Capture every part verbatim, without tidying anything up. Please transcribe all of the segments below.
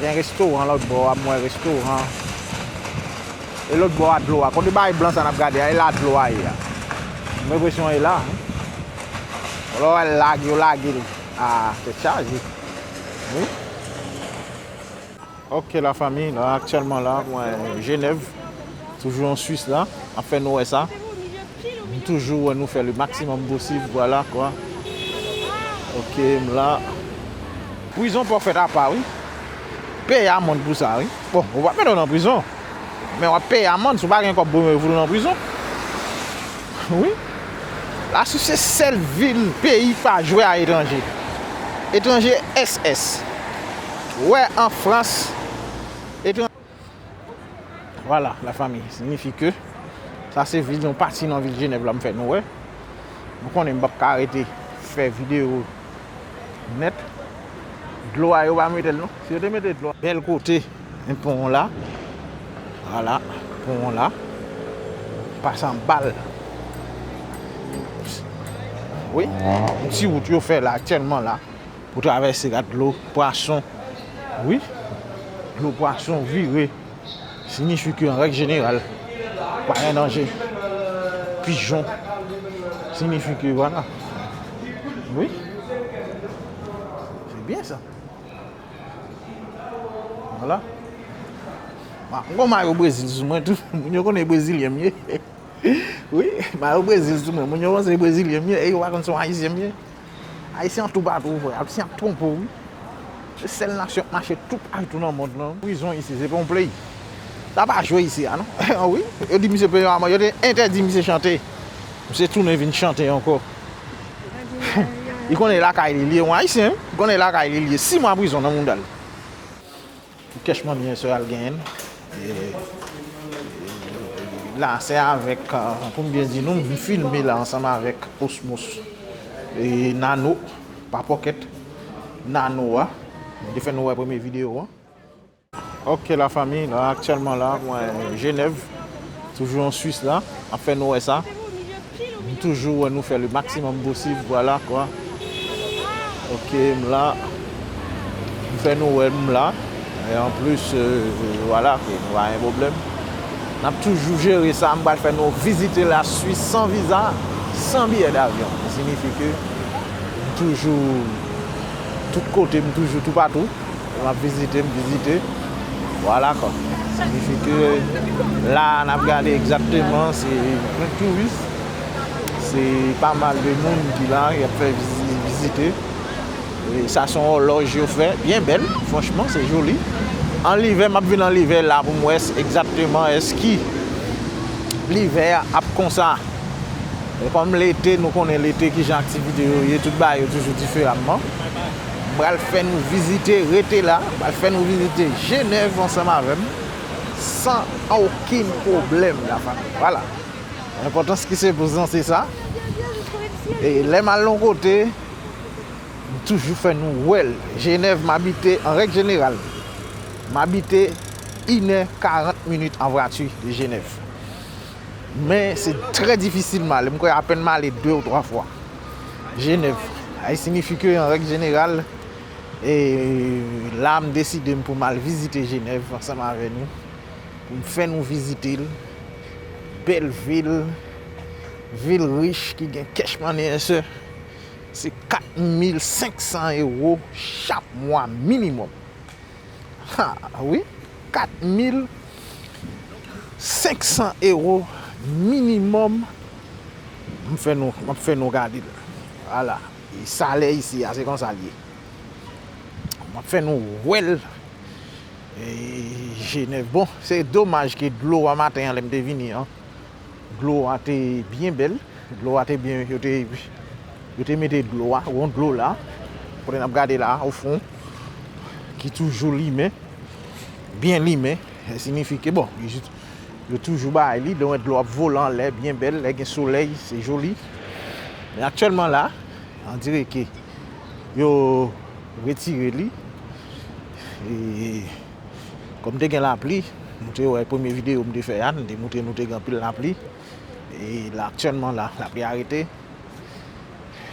Gen restoran lòt bò a, m wè restoran. E lòt bò a dlo a. Kote bagay blan sa n ap gade a, e la dlo a ye a. M enpresyon e la. Lè w wè lage, yo lage l. A, tèt chaje. Wi. Ok, la famille, la, actuellement, la, mwen, Genève, toujours en Suisse, la, ap fè nou wè sa. M toujou wè nou fè le maximum posib, voilà, quoi. Ok, m la. Prizon pa w fèt apa, wi. Peye amann pou sa, wi. Bon, ou pa mete w nan prizon. Men w ap peye amann, si w pa gen kòb pou yo voule w nan prizon. Wi. La Swis se sèl vil, peyi k pa jwe a etranje. Etranje S S. Wè an Frans, etran-, vwala, la fami, siyifi ke sa se vil, yon pati nan vil Jenèv la m fè nou wè. Nou konnen m p ap ka rete fè videyo nèt. Dlo a yo pa mete l non. Si yo te mete dlo a. Bèl kote, men pon an la. Vwala, pon an la. Pase anba l. Wi, yon ti wout yo fè la aktyèlman la. Pou travèse, gad dlo pwason. Wi, dlo pwason vire. Siyifi ke an règ jeneral, pa gen danje. Pijon. Siyifi ke, vwala. Wi. Se byen sa. Vwala. Bon, m gon mayo Brezil sou mwen tou. Moun yo konnen e brezilyen m ye. Wi, mayo Brezil sou mwen. Moun yo panse e brezilyen m ye. E yo pa konn se yon ayisyen m ye. Ayisyen an toupatou, vre. Ayisyen ap twonpe w, wi. Se sèl nasyon k mache toupatou nan mond lan. Prizon isi, se pa yon play. Sa pa jwe isi a, non. Wi, yo di misye peyi a, yo te entèdi misye chante. Misye tounen vin chante ankò. Li konnen lakay li, li ye yon ayisyen, wi. Li konnen lakay li, li ye. Sis mwa prizon nan mounda l. Kèch manmi sè al genyen. E, la, se avèk, euh, pou m byen di nou, m filme la ansanm avèk Osmos. E Nano, pa Pocket, Nano a. M te fè nou wè premye videyo a. Ok, la fami, la, aktyèlman la, mwen, Jenèv. Toujou an Swis la, ap fè nou wè sa. M toujou wè nou fè le maximum posib, vwala kwa. Ok, m la. M fè nou wè m la. E an plis, euh, vwala, ke nou pa gen pwoblèm. N ap toujou jere sa, m pral fè nou vizite la Swis san viza, san biyè davyon. Sa siyifi ke m toujou tout kote, m toujou toupatou. M ap vizite, m vizite. Vwala kwa. Siyifi ke la, n ap gade egzakteman, se plen touris. Se pa mal de moun ki la, y ap fè vizi-, vizite. E sa se yon òlòj yo fè, byen bèl, franchman, se joli. An livè, m ap vin an livè la pou m wè s-, egzakteman èske livè a ap konsa. E kòm lete, nou konnen lete kijan aktivite yo ye, tout bagay yo toujou diferaman. M pral fè nou vizite, rete la, m pral fè nou vizite Jenèv ansanm avè m, san okenn pwoblèm, la fami. Vwala. Enpòtans ki se pou zanse sa. E lè m al yon kote, m toujou fè nou wè l. Jenèv, m abite, an règ jeneral, m abite inè karant minit an vwati de Jenèv. Men se trè difisil m ale. M kwè apèn m ale de ou twa fwa. Jenèv. Sa siyifi ke, an règ jeneral, e la m deside m pou m al vizite Jenèv ansanm avè nou. Pou m fè nou vizite l. Bèl vil. Vil rich ki gen kèch mannyè sè. Se kat mil senk san ewo chak mwa minimòm. Ha, wi. Kat mil senk san ewo minimòm. M fè nou, m ap fè nou gade l. Vwala. E salè isi a, se konsa l ye. M ap fè nou wè l. E Jenèv. Bon, se domaj ke dlo a maten an, lè m te vini an, dlo a te byen bèl. Dlo a te byen, yo te, yo te mete dlo a, yon dlo la, kote n ap gade la, o fon, ki toujou limen, byen limen. Sa siyifi ke, bon, yo, yo toujou bay li, donk dlo ap vole anlè, byen bèl, lè gen solèy, se joli. Men aktyèlman la, on dirait que yo retire li. E kòm te gen lapli, nou te wè premye videyo m te fè a, m te montre nou te gen anpil lapli. E la, aktyèlman la, lapli arete.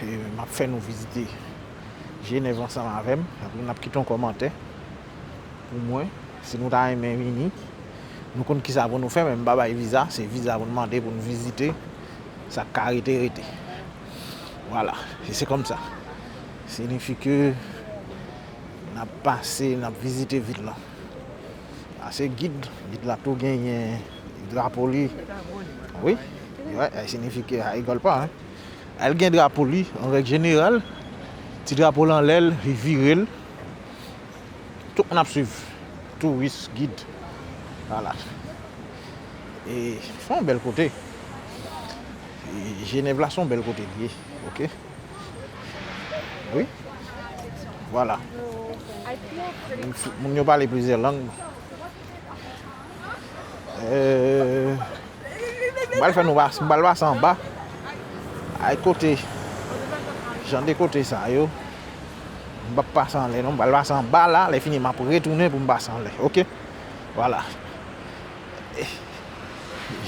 E m ap fè nou vizite Jenèv ansanm avè m. Apre n ap kite yon kòmantè. Pou mwen, si nou ta renmen vini, nou konn kisa pou nou fè, men m pa bay viza, se viza pou n mande pou n vizite, sa k ka rete, rete. Vwala, e se kòmsa. Siyifi ke n ap pase, n ap vizite vil lan. A se gid, gid la tou genyen drapo li. Wi, wi, e siyifi ke a rigole pas, hein. Al gen drapo li, an règ jeneral, ti drapo l anlè l, li vire l. Tout moun ap swiv. Touris, gid. Vwala. E se yon bèl kote. E Jenèv la se yon bèl kote li ye. Oke. Wi. Vwala. Moun, moun yo pale plizyè lang. Euh, m pral fè nou pas-, m pral pase anba. Ay kote, jan de kote sa yo. M p ap pase anlè non, m pral pase anba la, lè fini m ap retounen pou m pase anlè, oke? Vwala.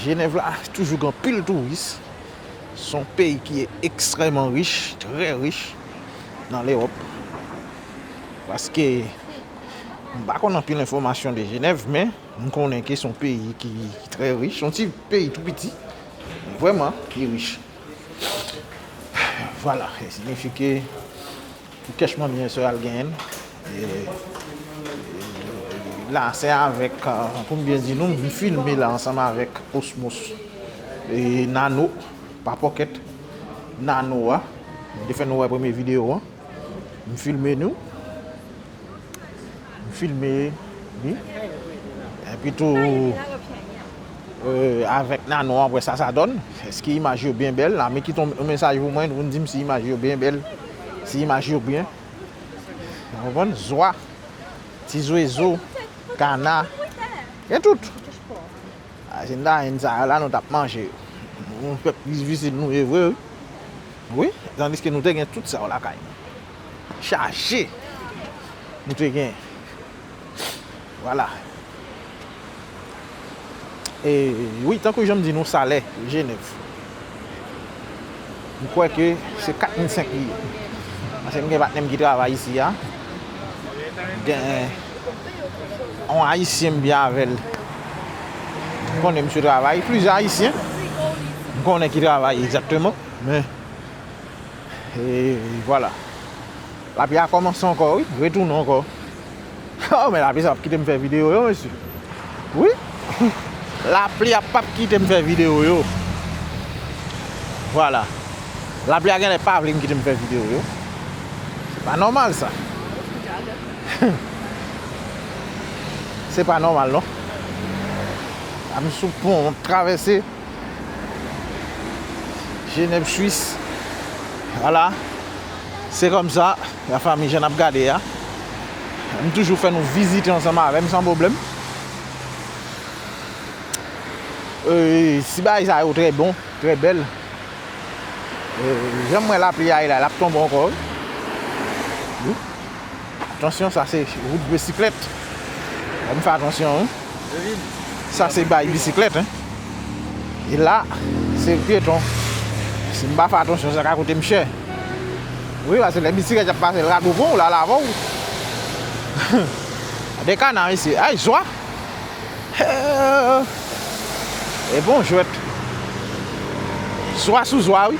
Jenèv la toujou gen anpil touris. Se yon peyi ki ekstrèman rich, trè rich nan Lewòp. Paske m pa konn anpil enfòmasyon de Jenèv, men m konnen ke se yon peyi ki trè rich, se yon ti peyi tou piti, men vrèman ki rich. Vwala, e siyifi ke pou kèch manmi an, sè al genyen l. E, e, la, se avèk, euh, pou m byen di nou, m filme la ansanm avèk Osmos e Nano, pa Pocket, Nano a. M te fè nou wè premye videyo an. M filme nou. M filme li. Epi tou, euh, avèk Nano an, wè sa sa donn. Èske imaj yo byen bèl? La, men kite yon mesaj pou mwen, pou n di m si imaj yo byen bèl, si imaj yo byen. Ou konprann? Zwa, ti zwezo, kana, gen tout. A, si n ta jwenn sa yo la, nou t ap manje yo. Nou pèp difisil nou ye vre, wi. Wi, tandiske nou te gen tout sa yo lakay nou. Chaje. Nou te gen. Vwala. E wi, tankou jan m di nou, salè Jenèv. M kwè ke se kat mil senk li ye. Paske m gen patnè m ki travay isi a. Gen yon Ayisyen m byen avè l. M konnen misye travay. Plizyè Ayisyen m konnen ki travay egzakteman. Men, e vwala. Lapli a kòmanse ankò, wi. Retounen ankò. Oh, men lapli sa p ap kite m fè videyo yo, mesye. Wi. Lapli a p ap kite m fè videyo yo. Vwala. Lapli a genlè pa vle m kite m fè videyo yo. Se pa nòmal, sa. Se pa nòmal, non. A, m sou pon, m ap travèse. Jenèv, Swis. Vwala. Se kòmsa, lafanmi, jan n ap gade a. M toujou fè nou vizite ansanm avè m san pwoblèm. E, si bagay sa yo trè bon, trè bèl. E, jan m wè lapli a ye la, l ap tonbe ankò, wi. Wi. Atansyon, sa se wout bisiklèt. Fò m fè atansyon, wi. Sa se bay bisiklèt, en. E la, se pyeton. Si m pa fè atansyon, sa ka koute m chè. Wi, paske lè bisiklèt ap pase, l radovon w, l al avè w. De kana, mesye. Ay, zwa! E bon jwèt. Zwa sou zwa, wi.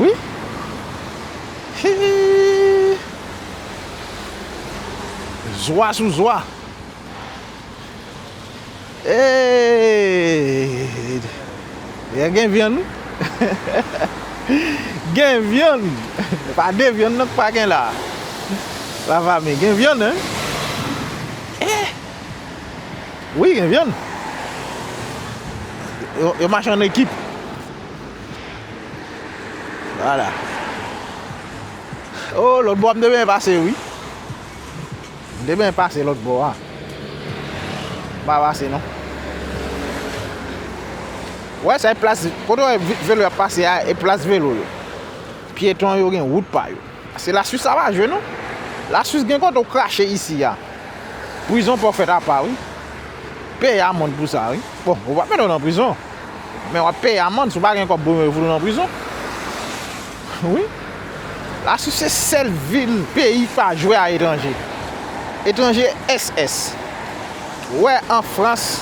Wi. Hi. Zwa sou zwa. Eey! Gen vyann, wi. Gen vyann. Pa de vyann non k pa gen la. Lafanmi, gen vyann, en. Eh! Wi, gen vyann. Yo, yo mache an ekip. Vwala. Oh, lòt bò a m te byen pase, wi. M te byen pase lòt bò a. M pa pase, non. Wè, sa e plas, kote w wè vi-, velo y ap pase a, e plas velo yo. Pyeton yo gen wout pa yo. Se Laswis sa pa jwe, non. Laswis gen kote w krache isi a. Prizon pa w fèt apa, wi. Peye amann pou sa, wi. Bon, yo p ap mete w nan prizon. Men w ap peye amann, si w pa gen kòb pou yo fout ou nan prizon. Wi. Laswis se sèl vil, peyi k pa jwe a etranje. Etranje S S. Wè an Frans,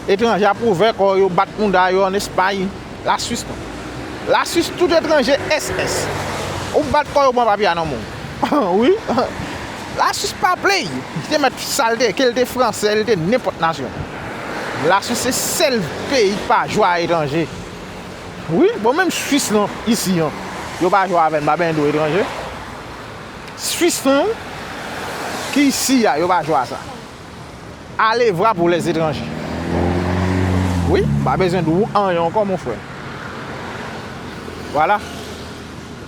etranje ap ouvè kò yo, bat mouda yo an Espay, Laswis non. Laswis tout etranje S S. Ou bat kò yo pran papye a nan men w. Wi. Laswis pa play. Li te mèt sa l te, ke l te fransè, li te nenpòt nasyon. Laswis se sèl peyi k pa jwe a etranje. Wi, bon, menm Swis lan, isi an, yo pa jwe avè n, m pa benyen dwe etranje. Swis lan, ki isi a, yo pa jwe a sa. Allez-va pour les étrangers. Wi, m pa bezwen di w anyen ankò, mon frè. Vwala.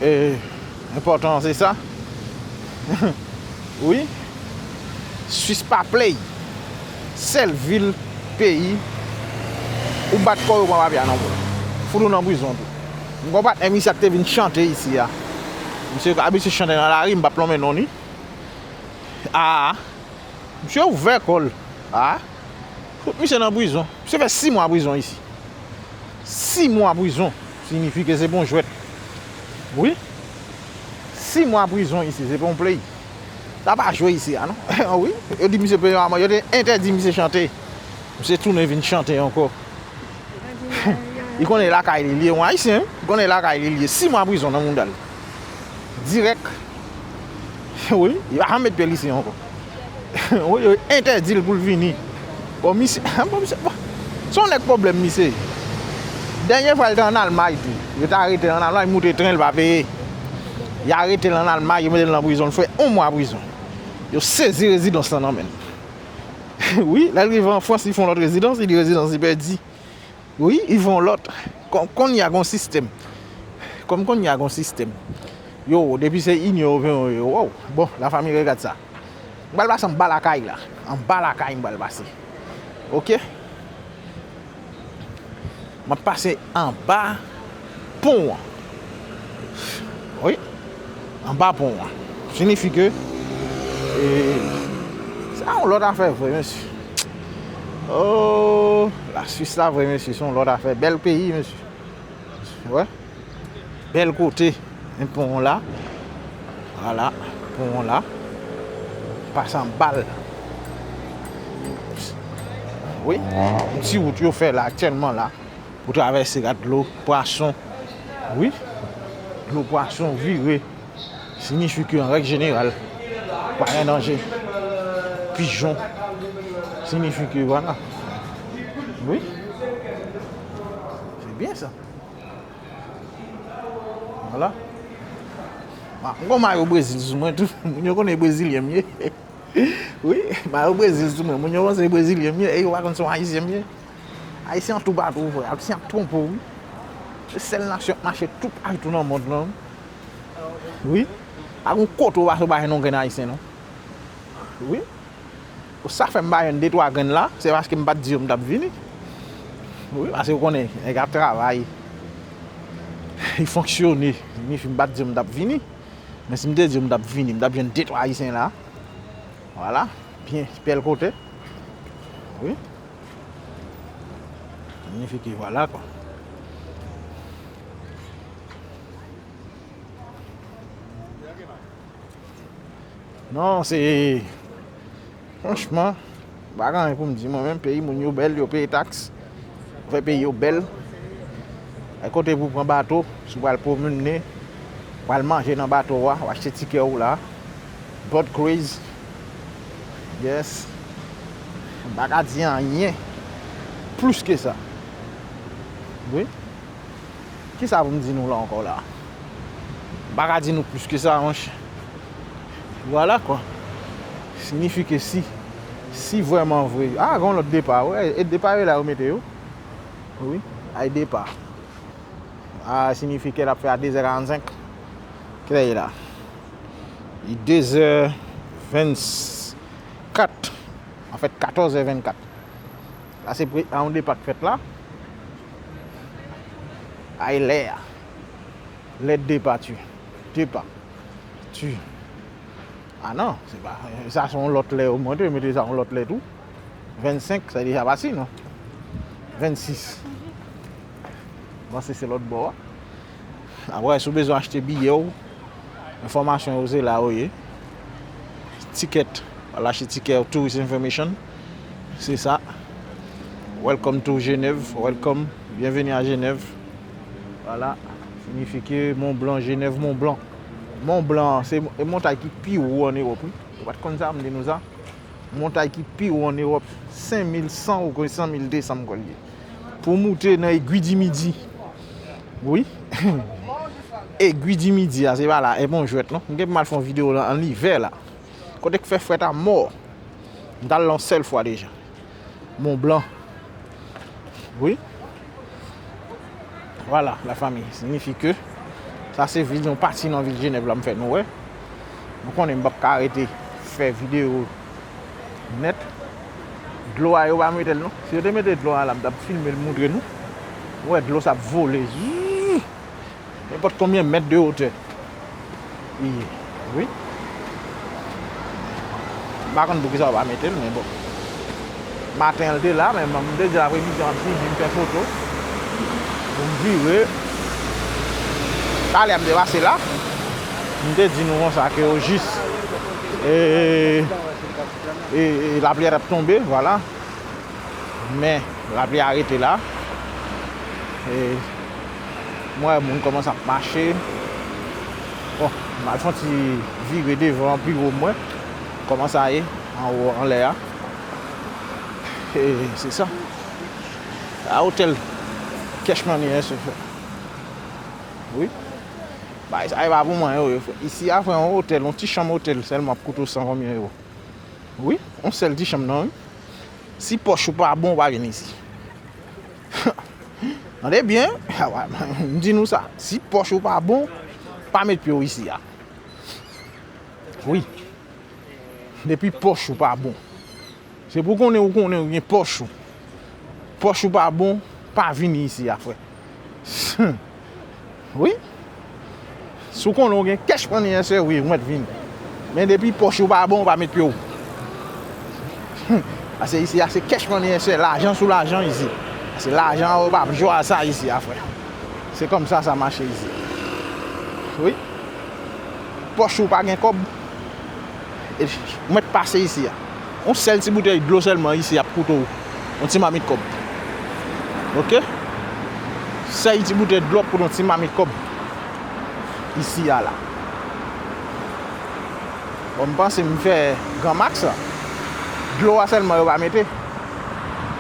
E, enpòtan an se sa. Wi. Swis pa play. Sèl vil, peyi, ou bat kò yo pran papye a nan men w. Fout ou nan prizon tou. M gon patnè misye ak te vin chante isi a. Misye abitye chante nan lari, m p ap lonmen non li. A, misye ouvè kò l. A, fout misye nan prizon. Misye fè sis mwa prizon isi. Sis mwa prizon siyifi ke se pa yon jwèt. Wi. Sis mwa prizon isi, se pa yon play. Sa pa jwe isi a, non. Wi. Yo di misye peyi a, yo te entèdi misye chante. Misye tounen vin chante ankò. Li konnen lakay li, li ye yon Ayisyen, wi. Li konnen lakay li, li ye. Sis mwa prizon nan mouda l. Dirèk. Wi, li pa janm met pye l isi ankò. Wi, yo entèdi l pou l vini. Bon, misye, bon, misye, bon. Se yon nèg pwoblèm, misye. Dènye fwa, li te ann Almay tou. Yo te arete l ann Almay, moute tren, li pa peye. Yo arete l ann Almay, yo mete l nan prizon, li fè yon mwa prizon. Yo sezi rezidans lan nan men l. Wi, lè l rive an Frans, li fè yon lòt rezidans, li di rezidans li pèdi. Wi, li fè yon lòt. Kon, kounye a gon sistèm. Kòm kounye a gon sistèm. Yo, depi se Inyon Ewopeyen yo, wow. Bon, lafanmi, regad sa. M pral pase anba lakay la. Anba lakay m pral pase. Oke? M ap pase anba pon an. Wi. Anba pon an. Siyifi ke, e, se yon lòt afè vre, mesye. Oh, Laswis la vre, mesye, se yon lòt afè. Bèl peyi, mesye. Wè. Bèl kote. Men pon an la. Vwala, pon an la. Pase anba l. Wi. Yon ti wout yo fè la, aktyèlman la. Pou travèse, gad dlo, pwason. Wi. Dlo pwason vire. Siyifi ke, an règ jeneral, pa gen danje. Pijon. Siyifi ke, vwala. Wi. Se byen sa. Vwala. Ma, m gon mayo Brezil sou mwen tou. Moun yo konnen brezilyen m ye. Wi, mayo Brezil sou mwen. Moun yo panse se brezilyen m ye. E yo pa konn se yon ayisyen m ye. Ayisyen an toupatou, frè. Ayisyen ap twonpe w, wi. Se sèl nasyon k mache toupatou nan mond lan. Wi. Pa gon kote w pase w pa jwenn yon grenn ayisyen, non. Wi. Sa fè m pa jwenn de twa grenn la, se paske m pa t di yo m t ap vini. Wi, paske w konnen, nèg ap travay. Li fonksyone. Siyifi m pa t di yo m t ap vini. Men si m te di yo m t ap vini, m t ap jwenn de twa ayisyen la. Vwala. Byen, bèl kote. Wi. Siyifi ke vwala, kwa. Non, se, franchman, pa gen anyen pou m di. Mwen menm, peyi moun yo bèl, yo peye taks, fè peyi yo bèl. Ay kote pou pran bato, si w pral pwomennen, pral manje nan bato a, w achte tikè w la. Boat cruise. Yes. M pa ka di anyen plis ke sa. Wi. Kisa pou m di nou la ankò la? M pa ka di nou plis ke sa, monchè. Vwala, kwa. Siyifi ke si, si vrèman vre. A, gen yon lòt depa, wi. E depa yo la yo mete yo. Wi, ay depa. A, siyifi ke l ap fè a de zè karannsenk. Kilè ye la? Li de zè vennkat. Anfèt, katòz è vennkat. La, se pre-, a yon depa k fèt la. Ay lè a. Lè depa, tu. Depa. Tu. A non, se pa, sa se yon lòt lè yo mete, yo mete sa yon lòt lè tou. Vennsenk, sa deja pase, non? Vennsis. Bon, se, se lòt bò a. Apre, si w bezwen achte biyè w, enfòmasyon yo se la yo ye. Ticket Al achte tikè Tourist Information. Se sa. Welcome to Genève. Welcome. Bienvenue à Genève. Voilà. Signifie que Mont Blanc, Genève, Mont Blanc. Mont Blanc, se montay ki pi wo an Ewòp, wi. Ou pa t konn sa, m di nou sa. Montay ki pi wo an Ewòp, senk mil san ou senk mil de san m kwè l ye. Pou moute nan Aiguille du Midi. Wi. Aiguille du Midi a, se pa la, e pa yon jwèt non. M gen pou m al fè yon videyo la an ivè la. Kote k fè frèt a mò. M t al la yon sèl fwa deja. Mont Blanc. Wi. Voilà, la famille. Signifie que sa se vil, yon pati nan vil Genève la m fè nou wè. Nou konnen m p ap ka rete fè videyo nèt. Dlo a yo pa mete l non. Si yo te mete dlo a la, m t ap filme l moutre nou. Ou wè dlo sa ap vole. Zzz. Nenpòt konbyen mèt de wotè. Wi. M pa konn poukisa yo pa mete l, men bon. Maten an l te la, men m te di apremidi an m ap vini, m fè foto. Pou m vire. Talè a m te pase la. M te di nou konsa ke yo jis. E, e, e lapli a t ap tonbe, vwala. Men, lapli a rete la. E, m wè moun kòmanse ap mache. Bon, m al fè yon ti vire devan pi wo m wè kòman sa ye anwo anlè a. E se sa. A otèl Cash Money S F. Wi. Bay sa e pa pou mwen yo. Isi a frè yon otèl, yon ti chanm otèl sèlman ap koute w san konbyen ewo. Wi, yon sèl ti chanm nan wi. Si pòch ou pa bon, ou pa vin isi. Tande byen, m di nou sa. Si pòch ou pa bon, pa met pye w isi a. Wi. Depi pòch ou pa bon. Se pou konnen ou konnen ou gen pòch ou. Pòch ou pa bon, pa vini isi a, frè. Wi. Si w konnen w gen Cash Money S F, wi, ou mèt vini. Men depi pòch ou pa bon, ou pa met pye w. Paske isi a se Cash Money S F, lajan sou lajan isi. Paske lajan an, ou pa jwe a sa isi a, frè. Se kòmsa sa mache isi. Wi. Pòch ou pa gen kòb, e, ou mèt pase isi a. Yon sèl ti boutèy dlo sèlman isi ap koute w yon ti mamit kòb. Oke? Sèl ti boutèy dlo ap koute w yon ti mamit kòb isi a la. Bon, m panse m fè gran maks la. Dlo a sèlman yo pa mete.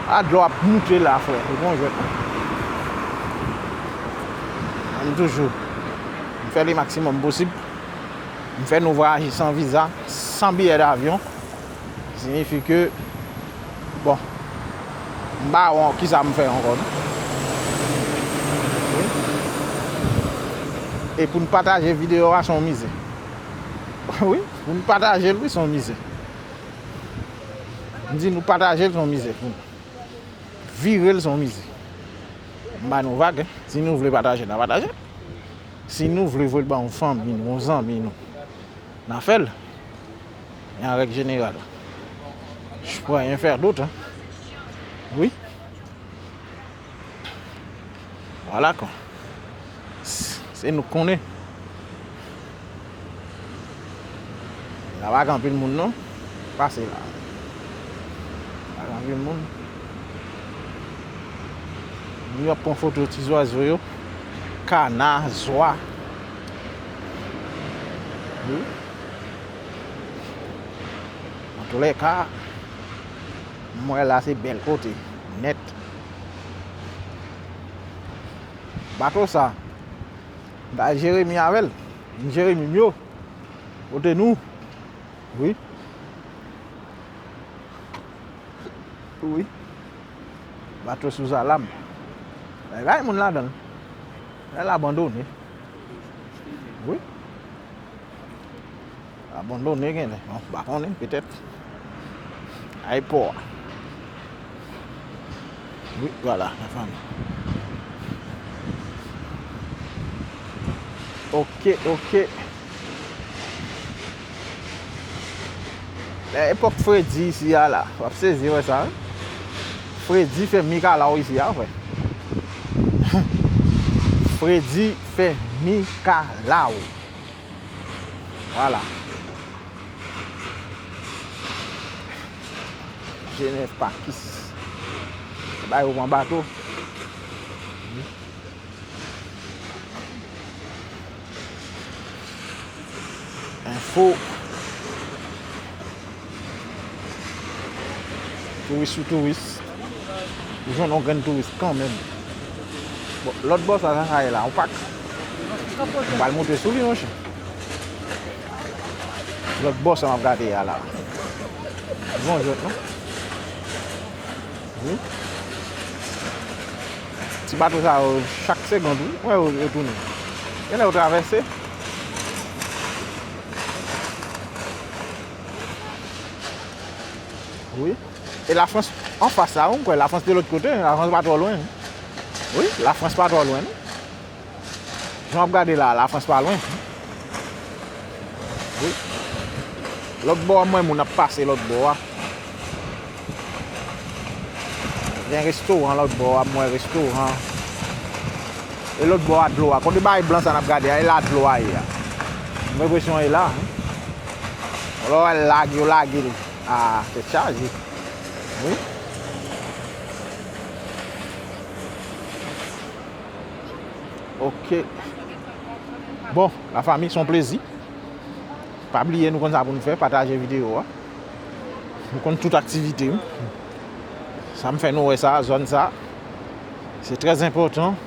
A, dlo ap moute la, frè. Se bon jwèt. M toujou. M fè le maksimòm posib. M fè nou vwayaje san viza, san biyè davyon. Siyifi ke, bon, m pa wè kisa m fè ankò, non. E pou n pataje videyo a, se yon mize. Wi, pou n pataje l, wi, se yon mize. M di nou pataje l, se yon mize pou nou. Vire l, se yon mize. M ba nou vag, si nou vle pataje, n a pataje. Si nou vle voye l ba yon fanmi nou, yon zanmi nou, n a fè l. Men an règ jeneral, je peux rien faire d'autre, hein. Wi. Vwala kwa. Se nou k konnen. La pa gen anpil moun non. Pase la. Pa gen anpil moun. Yo ap pran foto ti zwazo yo. Kana, zwa. Wi. Antoulèka, m wè la se bèl kote, nèt. Bato sa, m ta Jeremi avè l. M Jeremi m yo. Kote nou? Wi. Wi. Bato sou zalam. Bay bay moun ladan l. L abandone. Wi. Abandone genlè. Bon, m pa konnen, petèt. Ayewopò a. Wi, vwala, la fanmi. Oke, oke. Lè epòk fredi isi a la, w ap sezi wè sa, wi. Fredi fè mikalaw isi a, frè. Fredi fè mikalaw. Vwala. Jenèv, Pakis. Bay ou pran bato. Enfo. Touris sou touris. Ou jwenn yon grenn touris kanmenm. Bon, lòt bò sa, sa, sa ye la, yon pak. M pral monte sou li, monchè. Lòt bò sa m ap gade a la. Bon jwèt, non? Wi. Ti bato sa yo, chak segond, wi. Wè, yo, yo tounen. Genlè yo travèse. Wi. E Lafrans anfas la, wi, m kwè Lafrans de lòt kote, Lafrans pa twò lwen. Wi, Lafrans pa twò lwen, non. Jan w ap gade la, Lafrans pa lwen. Wi. Lòt bò a, m wè moun ap pase lòt bò a. Gen restoran lòt bò a, m wè restoran. E lòt bò a dlo a. Kote bagay blan sa n ap gade a, e la dlo a ye a. M gen enpresyon e la, wi. Lè w wè lage, yo lage l. Ah, tèt chaje. Wi. Ok. Bon, lafanmi, se yon plezi. Pa bliye, nou konn sa pou nou fè, pataje videyo a. Nou konn tout aktivite m. Sa m fè nou wè sa, zòn sa. Se trè enpòtan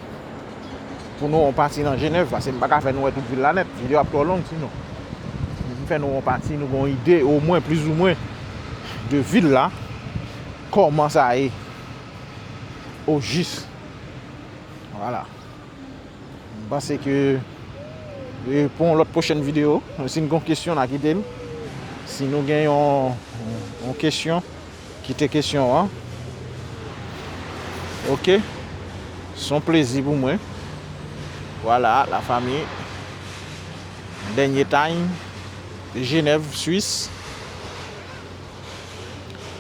pou nou wè yon pati nan Jenèv, paske m pa ka fè nou wè tout vil la nèt. Videyo ap twò long sinon. M fè nou wè yon pati, nou gen yon ide, omwen, plizoumwen, de vil la, kòman sa ye, o jis. Vwala. M panse ke, e, pou yon lòt pwochèn videyo, si n gen yon kesyon, n a kite l. Si nou gen yon, yon kesyon, kite kesyon an. Ok. Se yon plezi pou mwen. Vwala, lafanmi. Dènye time. Jenèv, Swis.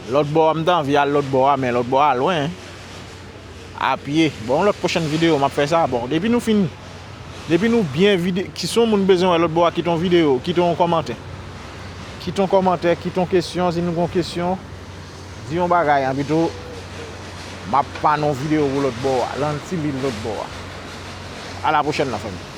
Lòt bò a, m ta anvi al lòt bò a, men lòt bò a lwen. A pye. Bon, yon lòt pwochèn videyo, m ap fè sa. Bon, depi nou fin, depi nou byen vide, ki si yon moun bezwen wè lòt bò a, kite yon videyo, kite yon kòmantè. Kite yon kòmantè, kite yon kesyon, si nou gen yon kesyon, di yon bagay, an pito, m ap pa nan yon videyo pou lòt bò a, nan ti vil lòt bò a. A la pwochèn, lafanmi.